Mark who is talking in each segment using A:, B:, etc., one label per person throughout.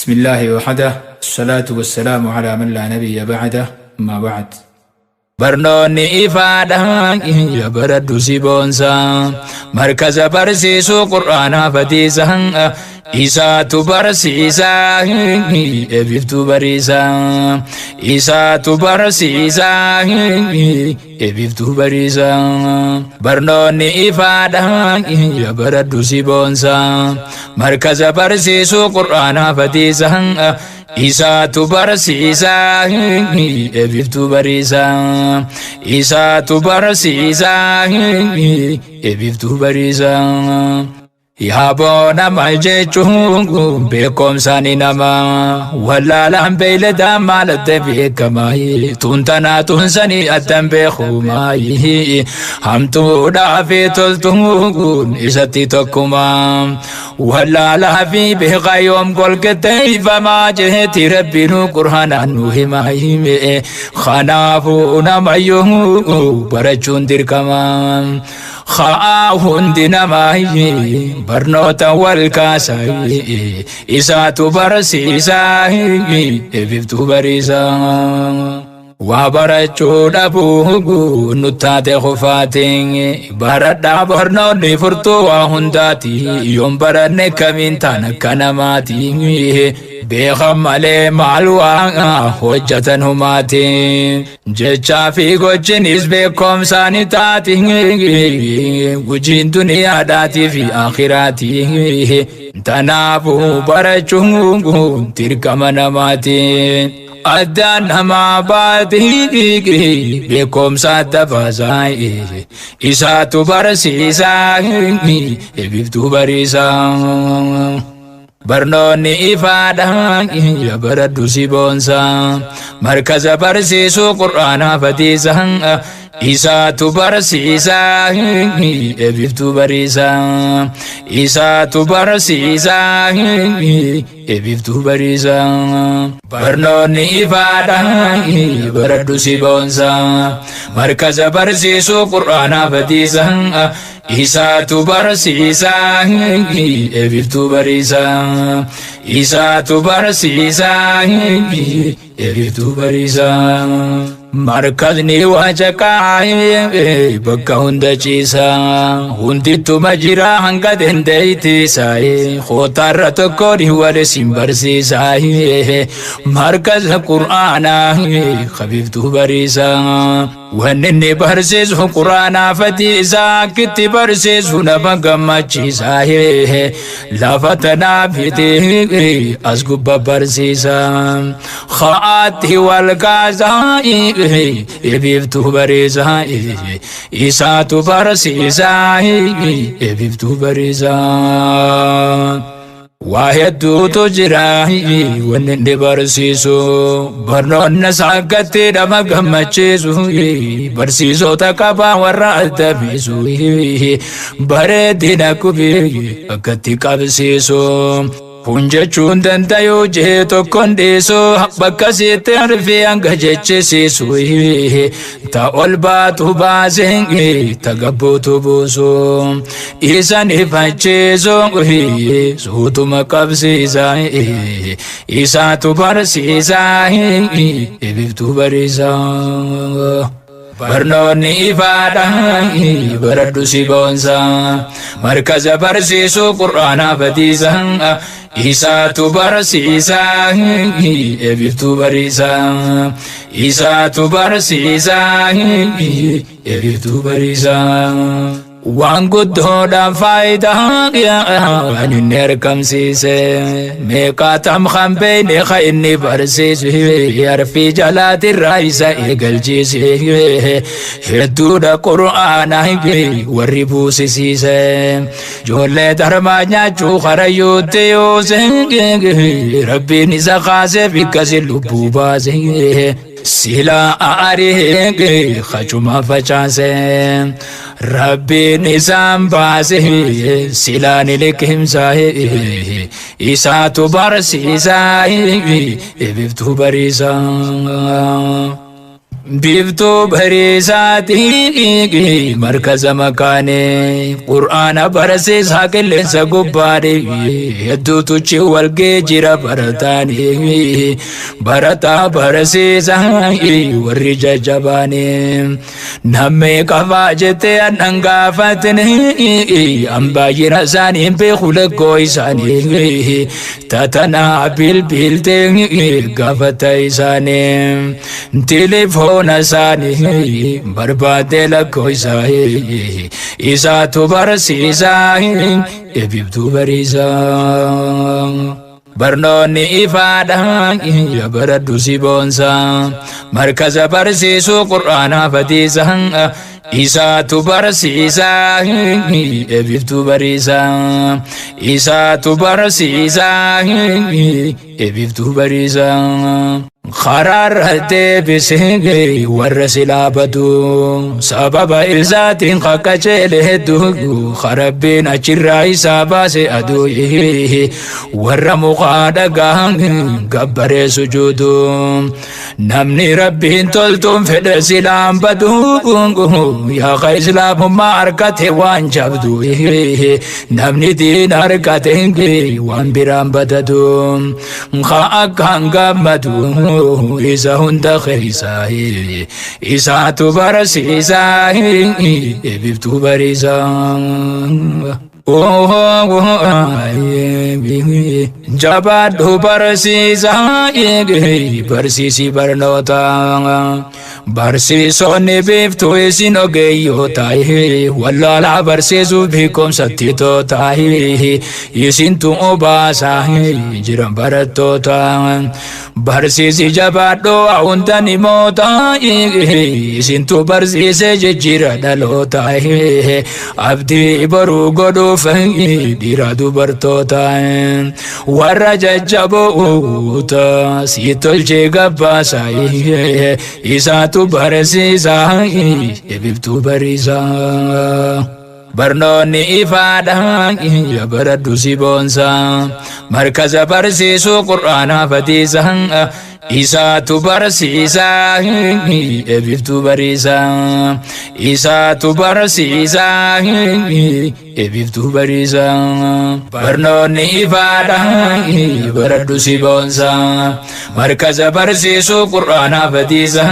A: Bismillaahi wahdah, Assalaatu wassalaamu alaa man laa nabiyya ba'dah, Ammaa ba'd. Barnoonni ifaadha ya baradhu si boonsa markaza barsiisuu qur'aanaa fatiisa isaatu barsiisa ebiftuu bariisa isaatu barsiisa ebiftuu bariisa barnoonni ifaadha ya baradhu si boonsa markaza barsiisuu qur'aanaa fatiisa isaatu barsiisa ebiftuu bariisa isaatu barsiisa ebiftuu bariisa. Yaaboo nama jechuun beekumsaan nama wallaalaan beeyladaa maal adda beekama tuntanaa tunsanii addan beekuma hamtuudhaa fi toltuun isatti tokkuma wallaalaa fi beekaa yoom golgatteeffamaa jeeti rabbiinuu qur'aanaan nu hima hime kanaafuu namayyuu barachuun dirqama. Haa hundi namaa barnoota wal kaasa isaatu barsiisa ebiftuu bariisa. Waa barachuu dhabuu nu taate kufaatiin baradhaa barnoonni furtuu waa hundaati yoon baranne kamiin taan akka namaati beekan malee maal waa hojjetan humaati jechaa fi gochinis beekumsaani taati gujiin duniyaadhaatii fi akhiraati tanaafuu barachuun dirqama namaati. Addaan namaa baati beekumsa adda baasaa isaatu barsiisaa ebiftuu bariisaa. Barnoonni ifaadha ya baradhu si boonsa markaza barsiisuu qur'aanaa fatiisa isaatu barsiisa ebiftuu bariisa isaatu barsiisa ebiftuu bariisa. Barnoonni ifaadha baradhu si boonsa markaza barsiisuu qur'aanaa fatiisa isaatu barsiisa ebiftuu bariisa isaatu barsiisa ebiftuu bariisa. Markazni waacaqaa bakka hunda ciisa hundittuma jira hanga dandeeytiisa kootaarra tokkoon wal isin barsiisa markaza qur'aanaa kabiftuu bariisa. Wanni inni barsiisu qur'aanaa fatiisa akkitti barsiisu nama gammachiisa lafa tanaa fiti as gubba barsiisa haatti wal kaasaa ebiftuu bariisa isaatu barsiisa ebiftuu bariisa. Waa hedduutu jira wanni inni barsiisu barnoonni isaa akkatti nama gammachiisu barsiisota qabaa warra adda biisu bareedina qubii akkatti qabsiisu. Kun jechuun dandayuu jee tokkoon dhiisu bakka sitti harfii hanga jechisiisu ta ol baatu baasee ta gabbuutu buusu isan ifachiisu suutuma qabsiisa isaatu barsiisa ebiftuu bariisa. Barnoonni ifaadha baradhu si boonsa markaza barsiisuu qur'aanaa fatiisa isaatu barsiisa ebiftuu bariisa isaatu barsiisa ebiftuu bariisa. Waan guddoodhaan faayidaa waan inni argamsiise meeqaatam kan beeyne ka inni barsiise harfii jalaatirraa isa eegalchiise hedduudha qur'aana warri buusisiise ijoollee darmaa nyaachuu karayyuutti yoose rabbiin isa kaasee bikkasi lubbuu baase sila aaree kachuma facaase rabbiin isaan baase silaan liqimsa isaatu barsiisa ebiftuu bariisa. Biiftuu bariisaatii markaza makaanee qur'aana barsiisaa qilleensa gubbaadhe hedduutu ci walgee jira barataanii barataa barsiisaa warri jajjabaanii namni qafaa jettee annan gaafatne an baay'ina isaanii hin beeku lakkoo isaanii tatanaa bilbiltee gaafata isaanii tilifoona isaanii barbaadee lakkoo isaanii isaatu barsiisaa ebibtuu bariisaa. Barnoonni ifaadha baradhu si boonsa markaza barsiisuu qur'aanaa fatiisa isaatu barsiisaa ebiftuu bariisaa isaatu barsiisaa ebiftuu bariisaa. Karaarra deebisee warra silaa badu sababa isaatiin qaqqaceele hedduu karabbiin achirraa isaa baase aduu warra mukaa dhagaa gabbaree sujuudu namni rabbiin toltuun fedhe silaan badu yaaqa islaamummaa harkate waan jabdu namni diin harkate waan biraan badadu haa akkaan gammadu isa hunda keessa isaatu barsiisaa ebiftuu bariisaa. Jabaadhu barsiisaa barsiisi barnoota barsiisonni biiftuu isin ogeeyyoota wallaalaa barsiisuuf beekumsatti toota isintu obaasaa jiran barattoota barsiisi jabaadhu hunda nimoota isintu barsiisee jijjiira dhaloota abdii boruu godhuuf dhiira dubartoota warra jajjaboota si tolchee gabbaasa isaatu barsiisa ebibtuu bariisaa. Barnoonni ifaadha baradhu si boonsa markaza barsiisuu qur'aanaa fatiisa isaatu barsiisaa ebiftuu bariisaa isaatu barsiisaa ebiftuu bariisaa. Barnoonni ifaadha baradhu si boonsa markaza barsiisuu qur'aanaa fatiisa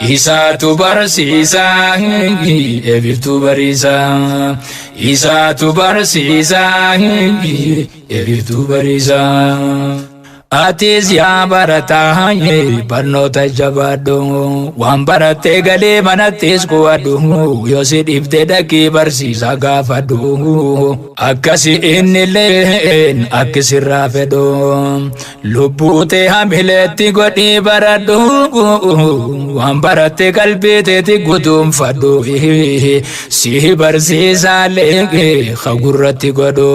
A: isaatu barsiisaa ebiftuu bariisaa isaatu barsiisaa ebiftuu bariisaa. Atis yaa barataa barnoota jabaadhu waan barattee galee manattis kuwadhu yoo si dhibde dhaqii barsiisaa gaafadhu akkasi innilleen akki sirraa fedhu lubbuu tee hamileetti godhii baradhu waan baratte qalbii teeti guduunfadhu si barsiisaallee hagurratti godhu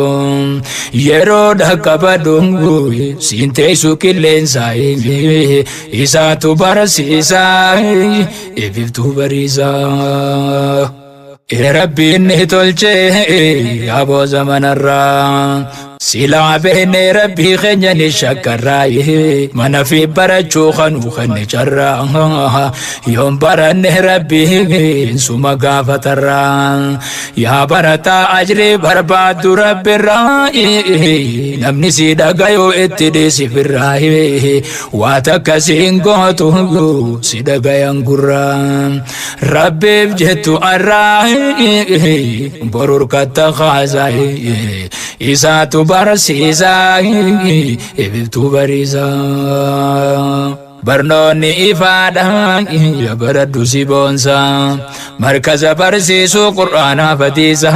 A: yeroo dhaqqabadhu siin teessu qilleensaa isaatu barsiisaa ibiftuu bariisaa. Rabbiin ni tolchee aboo zamanarraa silaa beeknee rabbii keenya ni shakkarraa mana fi barachuu kanuu kan ni carraa yoon baranne rabbii suma gaafatarraa yaa barataa ajrii barbaaddu rabbirraa namni si dhagayuu itti dhiisifirraa waa takka siin gootu si dhagayan gurraa rabbiif jettu arraa borur katta kaasaa isaatu barsiisaa ibiftuu bariisaa. Barnoonni ifaadha baradhu si boonsa markaza barsiisuu qur'aanaa fatiisa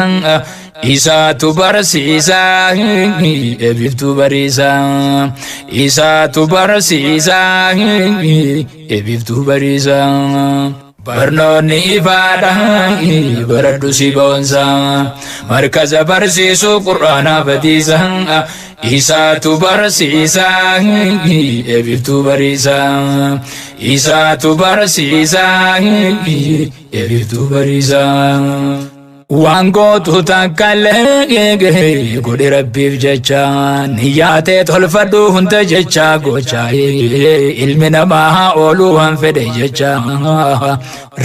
A: isaatu barsiisaa ebiftuu bariisaa isaatu barsiisaa ebiftuu bariisaa. Barnoonni ifaadha baradhu si boonsa markaza barsiisuu qur'aanaa fatiisa isaatu barsiisaa ebiftuu bariisaa isaatu barsiisaa ebiftuu bariisaa. Waan gootu takkallee godhi Rabbiif jecha, niyyaatee tolfadhu hunda jecha gocha, ilmi namaa ooluu waan fedhe jecha.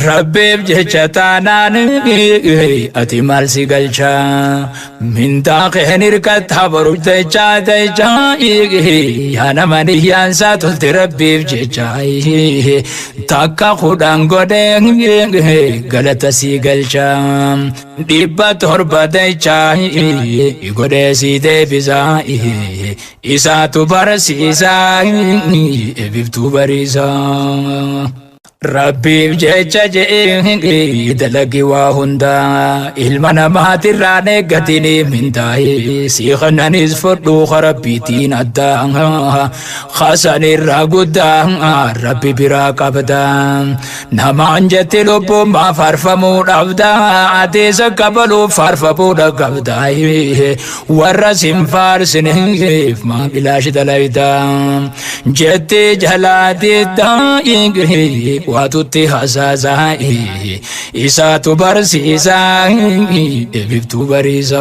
A: Rabbiif jecha taanaan ati maal si galcha? Mindaa keen hirkattaa boru jecha jecha. Yaa nama niyyaansaa tolte Rabbiif jecha, takka 10 godhee galata si galcha. 700 jecha godhee si deebisa. Isaatu barsiisa, biftuu bariisa. Rabbiif jecha je'ee dalagi waa hundaa, ilma namaatirraan eeggatini mindaa'e si kananis fudhu Rabbiitiin addaa kasanirraa guddaa Rabbi biraa qabda. Namaan jetti lubbuun maa faarfamuu dhabda? Ateessa kabaluuf faarfamuu qabda. Warra sin faarsineef maa bilaashi dalayda? Jetti jalaa diddaa waatutti hasaasaa, isaatu barsiisaa, biftuu bariisaa.